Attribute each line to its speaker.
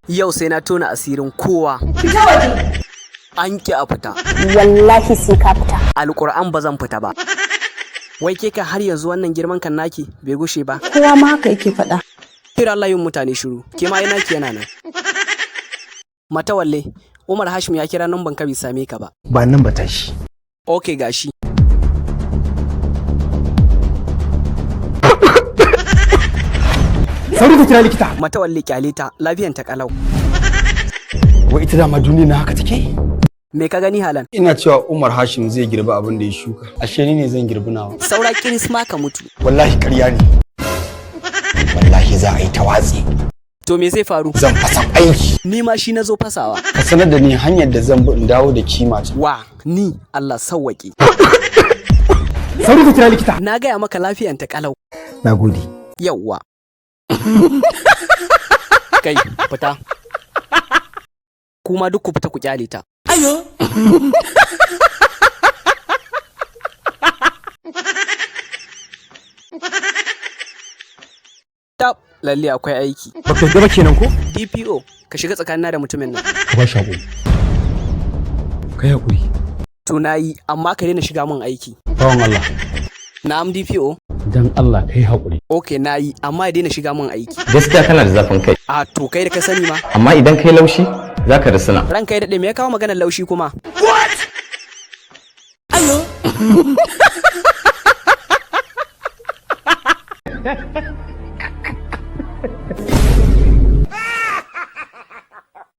Speaker 1: Yau sai na tona asirin kowa.
Speaker 2: Fita waje.
Speaker 1: An ki a fita.
Speaker 2: Wallahi sai ka fita.
Speaker 1: Alƙur'an ba zan fita ba. Wai ke ka har yanzu wannan girman kan naki bai gushe ba.
Speaker 3: Kowa ma haka yake faɗa.
Speaker 1: Kira Allah yin mutane shiru. Ke ma ina ki yana nan. Matawalle, Umar Hashim ya kira numban ka bai same ka ba.
Speaker 4: Ba nan ba tashi.
Speaker 1: Okay, gashi.
Speaker 4: Sauri ka kira likita.
Speaker 1: Matawalle, kyale ta, lafiyan ta kalau.
Speaker 4: Wai ita dama duniya na haka take?
Speaker 1: Me ka gani halan?
Speaker 4: Ina cewa Umar Hashim zai girbi abin da ya shuka. Ashe ni ne zan girbi nawa.
Speaker 1: Saura kiris ma ka mutu.
Speaker 4: Wallahi ƙarya ne. Wallahi za a yi ta watsi.
Speaker 1: To me zai faru?
Speaker 4: Zan fasa aiki.
Speaker 1: Ni ma shi na zo fasawa.
Speaker 4: Ka sanar da ni hanyar da zan bi in dawo da kima ta.
Speaker 1: Wa ni Allah sawwaƙe.
Speaker 4: Sauri ka kira likita.
Speaker 1: Na gaya maka lafiyan ta kalau.
Speaker 4: Nagode.
Speaker 1: Yawwa. Kai, fita. Kuma duk ku fita ku kyale ta.
Speaker 3: Ayo.
Speaker 1: Tab, lalle akwai aiki.
Speaker 4: Baka yarda ba kenan ko?
Speaker 1: DPO, ka shiga tsakanina da mutumin nan.
Speaker 4: Ka ba shi hakuri. Kai hakuri.
Speaker 1: To nayi, amma ka daina shiga min aiki.
Speaker 4: Bawan Allah.
Speaker 1: Na'am DPO.
Speaker 4: Dan Allah kai hakuri.
Speaker 1: Okay, nayi, amma ya daina shiga min aiki.
Speaker 5: Gaskiya kana da zafin kai.
Speaker 1: A to kai da ka sani ma.
Speaker 5: Amma idan kai laushi zaka risina.
Speaker 1: Ranka ya daɗe, me ya kawo maganar laushi kuma?
Speaker 3: Ayo.